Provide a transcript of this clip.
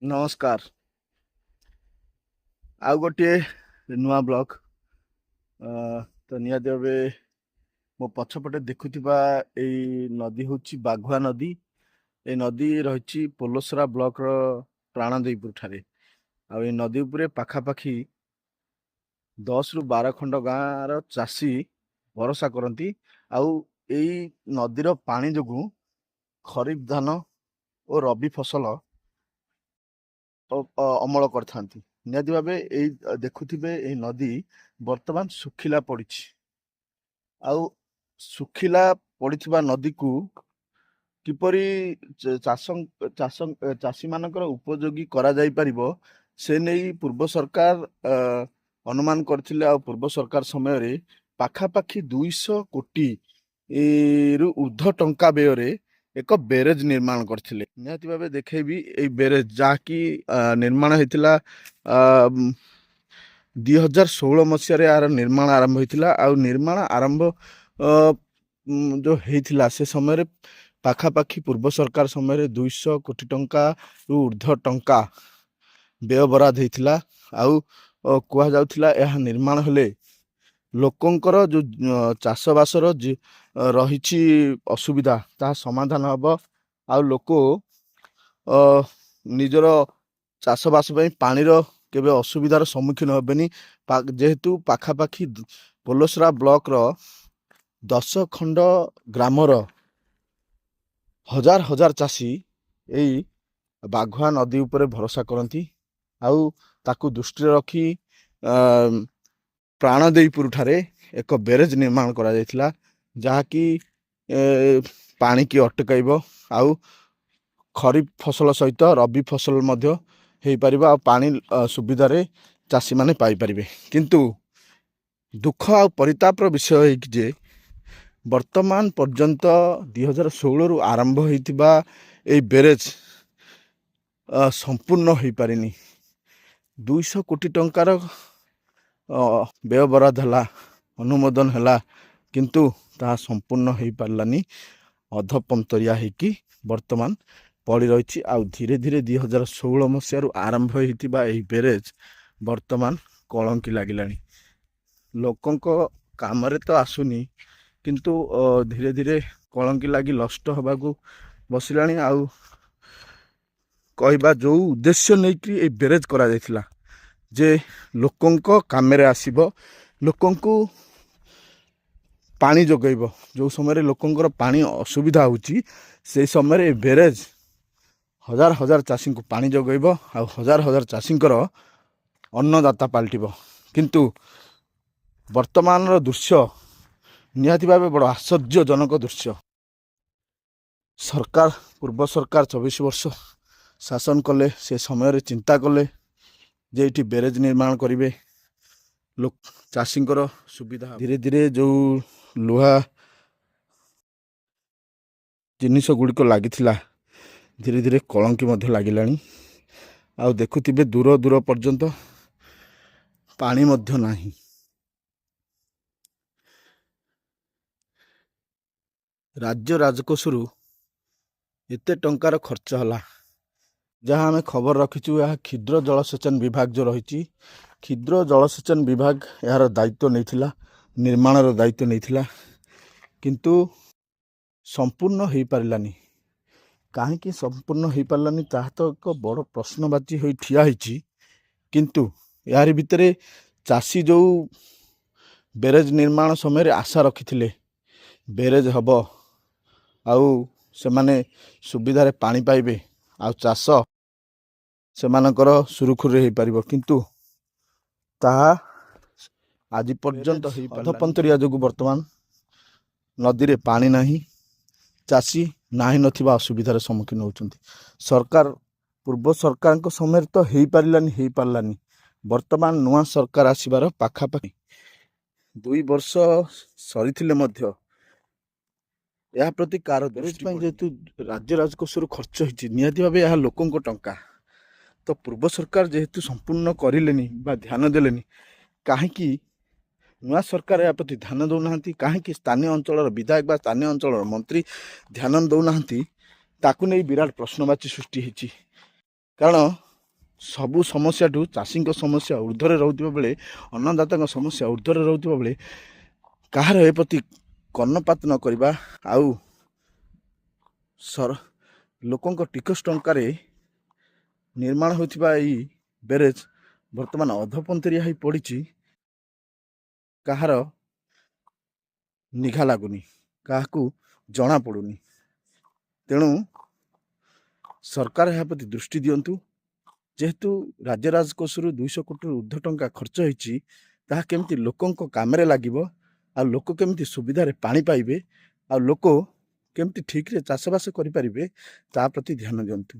ନମସ୍କାର। ଆଉ ଗୋଟିଏ ନୂଆ ବ୍ଲଗ। ତ ନିହାତି ଭାବେ ମୋ ପଛପଟେ ଦେଖୁଥିବା ଏଇ ନଦୀ ହେଉଛି ବାଘୁଆ ନଦୀ। ଏଇ ନଦୀ ରହିଛି ପୋଲସରା ବ୍ଲକର ପ୍ରାଣଦେଇପୁର ଠାରେ। ଆଉ ଏଇ ନଦୀ ଉପରେ ପାଖାପାଖି 10ରୁ 12 ଖଣ୍ଡ ଗାଁର ଚାଷୀ ଭରସା କରନ୍ତି। ଆଉ ଏଇ ନଦୀର ପାଣି ଯୋଗୁଁ ଖରିଫ ଧାନ ଓ ରବି ଫସଲ ଅମଳ କରିଥାନ୍ତି। ନିହାତି ଭାବେ ଏଇ ଦେଖୁଥିବେ, ଏଇ ନଦୀ ବର୍ତ୍ତମାନ ଶୁଖିଲା ପଡ଼ିଛି। ଆଉ ଶୁଖିଲା ପଡ଼ିଥିବା ନଦୀକୁ କିପରି ଚାଷ ଚାଷ ଚାଷୀମାନଙ୍କର ଉପଯୋଗୀ କରାଯାଇ ପାରିବ, ସେ ନେଇ ପୂର୍ବ ସରକାର ଅନୁମାନ କରିଥିଲେ। ଆଉ ପୂର୍ବ ସରକାର ସମୟରେ ପାଖାପାଖି 200 କୋଟି ରୁ ଉର୍ଦ୍ଧ୍ୱ ଟଙ୍କା ବ୍ୟୟରେ ଏକ ବ୍ୟାରେଜ ନିର୍ମାଣ କରିଥିଲେ। ନିହାତି ଭାବେ ଦେଖେଇବି ଏଇ ବ୍ୟାରେଜ, ଯାହାକି ନିର୍ମାଣ ହେଇଥିଲା 2016 ମସିହାରେ। ଏହାର ନିର୍ମାଣ ଆରମ୍ଭ ହେଇଥିଲା। ଆଉ ନିର୍ମାଣ ଆରମ୍ଭ ଯୋଉ ହେଇଥିଲା, ସେ ସମୟରେ ପାଖାପାଖି ପୂର୍ବ ସରକାର ସମୟରେ 200 କୋଟି ଟଙ୍କାରୁ ଉର୍ଦ୍ଧ୍ୱ ଟଙ୍କା ବ୍ୟୟ ବରାଦ ହେଇଥିଲା। ଆଉ କୁହାଯାଉଥିଲା, ଏହା ନିର୍ମାଣ ହେଲେ ଲୋକଙ୍କର ଯୋଉ ଚାଷବାସର ରହିଛି ଅସୁବିଧା, ତାହା ସମାଧାନ ହେବ ଆଉ ଲୋକ ନିଜର ଚାଷବାସ ପାଇଁ ପାଣିର କେବେ ଅସୁବିଧାର ସମ୍ମୁଖୀନ ହେବେନି। ଯେହେତୁ ପାଖାପାଖି ପୋଲସରା ବ୍ଲକର 10 ଖଣ୍ଡ ଗ୍ରାମର ହଜାର ହଜାର ଚାଷୀ ଏଇ ବାଘୁଆ ନଦୀ ଉପରେ ଭରସା କରନ୍ତି, ଆଉ ତାକୁ ଦୃଷ୍ଟିରେ ରଖି ପ୍ରାଣଦେଇପୁର ଠାରେ ଏକ ବ୍ୟାରେଜ ନିର୍ମାଣ କରାଯାଇଥିଲା, ଯାହାକି ପାଣିକି ଅଟକାଇବ ଆଉ ଖରିଫ ଫସଲ ସହିତ ରବି ଫସଲ ମଧ୍ୟ ହେଇପାରିବ ଆଉ ପାଣି ସୁବିଧାରେ ଚାଷୀମାନେ ପାଇପାରିବେ। କିନ୍ତୁ ଦୁଃଖ ଆଉ ପରିତାପର ବିଷୟ ହେଇକି ଯେ ବର୍ତ୍ତମାନ ପର୍ଯ୍ୟନ୍ତ 2016ରୁ ଆରମ୍ଭ ହେଇଥିବା ଏଇ ବ୍ୟାରେଜ ସମ୍ପୂର୍ଣ୍ଣ ହୋଇପାରିନି। 200 କୋଟି ଟଙ୍କାର ବ୍ୟୟ ବରାଦ ହେଲା, ଅନୁମୋଦନ ହେଲା, କିନ୍ତୁ ତାହା ସମ୍ପୂର୍ଣ୍ଣ ହୋଇପାରିଲାନି। ଅଧପନ୍ତରିଆ ହେଇକି ବର୍ତ୍ତମାନ ପଡ଼ି ରହିଛି। ଆଉ ଧୀରେ ଧୀରେ 2016 ମସିହାରୁ ଆରମ୍ଭ ହେଇଥିବା ଏହି ବ୍ୟାରେଜ ବର୍ତ୍ତମାନ କଳଙ୍କି ଲାଗିଲାଣି। ଲୋକଙ୍କ କାମରେ ତ ଆସୁନି, କିନ୍ତୁ ଧୀରେ ଧୀରେ କଳଙ୍କି ଲାଗି ନଷ୍ଟ ହେବାକୁ ବସିଲାଣି। ଆଉ କହିବା, ଯେଉଁ ଉଦ୍ଦେଶ୍ୟ ନେଇକି ଏଇ ବ୍ୟାରେଜ କରାଯାଇଥିଲା ଯେ ଲୋକଙ୍କ କାମରେ ଆସିବ, ଲୋକଙ୍କୁ ପାଣି ଯୋଗାଇବ, ଯେଉଁ ସମୟରେ ଲୋକଙ୍କର ପାଣି ଅସୁବିଧା ହେଉଛି, ସେଇ ସମୟରେ ଏ ବ୍ୟାରେଜ ହଜାର ହଜାର ଚାଷୀଙ୍କୁ ପାଣି ଯୋଗାଇବ ଆଉ ହଜାର ହଜାର ଚାଷୀଙ୍କର ଅନ୍ନଦାତା ପାଲଟିବ, କିନ୍ତୁ ବର୍ତ୍ତମାନର ଦୃଶ୍ୟ ନିହାତି ଭାବେ ବଡ଼ ଆଶ୍ଚର୍ଯ୍ୟଜନକ ଦୃଶ୍ୟ। ସରକାର, ପୂର୍ବ ସରକାର 24 ବର୍ଷ ଶାସନ କଲେ। ସେ ସମୟରେ ଚିନ୍ତା କଲେ ଯେ ଏଇଠି ବ୍ୟାରେଜ ନିର୍ମାଣ କରିବେ, ଲୋକ ଚାଷୀଙ୍କର ସୁବିଧା। ଧୀରେ ଧୀରେ ଯେଉଁ ଲୁହା ଜିନିଷ ଗୁଡ଼ିକ ଲାଗିଥିଲା, ଧୀରେ ଧୀରେ କଳଙ୍କି ମଧ୍ୟ ଲାଗିଲାଣି। ଆଉ ଦେଖୁଥିବେ, ଦୂର ଦୂର ପର୍ଯ୍ୟନ୍ତ ପାଣି ମଧ୍ୟ ନାହିଁ। ରାଜ୍ୟ ରାଜକୋଷରୁ ଏତେ ଟଙ୍କାର ଖର୍ଚ୍ଚ ହେଲା। ଯାହା ଆମେ ଖବର ରଖିଛୁ, ଏହା କ୍ଷୁଦ୍ର ଜଳସେଚନ ବିଭାଗ ଯେଉଁ ରହିଛି, କ୍ଷୁଦ୍ର ଜଳସେଚନ ବିଭାଗ ଏହାର ଦାୟିତ୍ୱ ନେଇଥିଲା, ନିର୍ମାଣର ଦାୟିତ୍ୱ ନେଇଥିଲା, କିନ୍ତୁ ସମ୍ପୂର୍ଣ୍ଣ ହେଇପାରିଲାନି। କାହିଁକି ସମ୍ପୂର୍ଣ୍ଣ ହେଇପାରିଲାନି, ତାହା ତ ଏକ ବଡ଼ ପ୍ରଶ୍ନବାଚୀ ହୋଇ ଠିଆ ହେଇଛି। କିନ୍ତୁ ଏହାରି ଭିତରେ ଚାଷୀ ଯେଉଁ ବ୍ୟାରେଜ ନିର୍ମାଣ ସମୟରେ ଆଶା ରଖିଥିଲେ, ବ୍ୟାରେଜ ହେବ ଆଉ ସେମାନେ ସୁବିଧାରେ ପାଣି ପାଇବେ ଆଉ ଚାଷ ସେମାନଙ୍କର ସୁରୁଖୁରୁରେ ହେଇପାରିବ, କିନ୍ତୁ ତାହା ଆଜି ପର୍ଯ୍ୟନ୍ତ ଅଧପନ୍ତରିଆ ଯୋଗୁଁ ବର୍ତ୍ତମାନ ନଦୀରେ ପାଣି ନାହିଁ। ଚାଷୀ ନାହିଁ ନଥିବା ଅସୁବିଧାର ସମ୍ମୁଖୀନ ହେଉଛନ୍ତି। ସରକାର, ପୂର୍ବ ସରକାରଙ୍କ ସମୟରେ ତ ହେଇପାରିଲାନି ହେଇପାରିଲାନି, ବର୍ତ୍ତମାନ ନୂଆ ସରକାର ଆସିବାର ପାଖାପାଖି 2 ବର୍ଷ ସରିଥିଲେ ମଧ୍ୟ ଏହା ପ୍ରତି କାହାର ଦୃଷ୍ଟି ପାଇଁ, ଯେହେତୁ ରାଜ୍ୟ ରାଜକୋଷରୁ ଖର୍ଚ୍ଚ ହେଇଛି, ନିହାତି ଭାବେ ଏହା ଲୋକଙ୍କ ଟଙ୍କା। ତ ପୂର୍ବ ସରକାର ଯେହେତୁ ସମ୍ପୂର୍ଣ୍ଣ କରିଲେନି ବା ଧ୍ୟାନ ଦେଲେନି, କାହିଁକି ନୂଆ ସରକାର ଏହା ପ୍ରତି ଧ୍ୟାନ ଦେଉନାହାନ୍ତି, କାହିଁକି ସ୍ଥାନୀୟ ଅଞ୍ଚଳର ବିଧାୟକ ବା ସ୍ଥାନୀୟ ଅଞ୍ଚଳର ମନ୍ତ୍ରୀ ଧ୍ୟାନ ଦେଉନାହାନ୍ତି, ତାକୁ ନେଇ ବିରାଟ ପ୍ରଶ୍ନବାଚୀ ସୃଷ୍ଟି ହେଇଛି। କାରଣ ସବୁ ସମସ୍ୟାଠୁ ଚାଷୀଙ୍କ ସମସ୍ୟା ଉର୍ଦ୍ଧ୍ୱରେ ରହୁଥିବା ବେଳେ, ଅନ୍ନଦାତାଙ୍କ ସମସ୍ୟା ଉର୍ଦ୍ଧ୍ୱରେ ରହୁଥିବା ବେଳେ, କାହାର ଏ ପ୍ରତି କର୍ଣ୍ଣପାତ ନ କରିବା ଆଉ ସର ଲୋକଙ୍କ ଟିକସ ଟଙ୍କାରେ ନିର୍ମାଣ ହୋଇଥିବା ଏଇ ବ୍ୟାରେଜ୍ ବର୍ତ୍ତମାନ ଅଧପନ୍ତରିଆ ହୋଇ ପଡ଼ିଛି। କାହାର ନିଘା ଲାଗୁନି, କାହାକୁ ଜଣାପଡ଼ୁନି। ତେଣୁ ସରକାର ଏହା ପ୍ରତି ଦୃଷ୍ଟି ଦିଅନ୍ତୁ। ଯେହେତୁ ରାଜ୍ୟ ରାଜକୋଷରୁ 200 କୋଟିରୁ ଉର୍ଦ୍ଧ୍ୱ ଟଙ୍କା ଖର୍ଚ୍ଚ ହେଇଛି, ତାହା କେମିତି ଲୋକଙ୍କ କାମରେ ଲାଗିବ ଆଉ ଲୋକ କେମିତି ସୁବିଧାରେ ପାଣି ପାଇବେ ଆଉ ଲୋକ କେମିତି ଠିକ୍ରେ ଚାଷବାସ କରିପାରିବେ, ତା ପ୍ରତି ଧ୍ୟାନ ଦିଅନ୍ତୁ।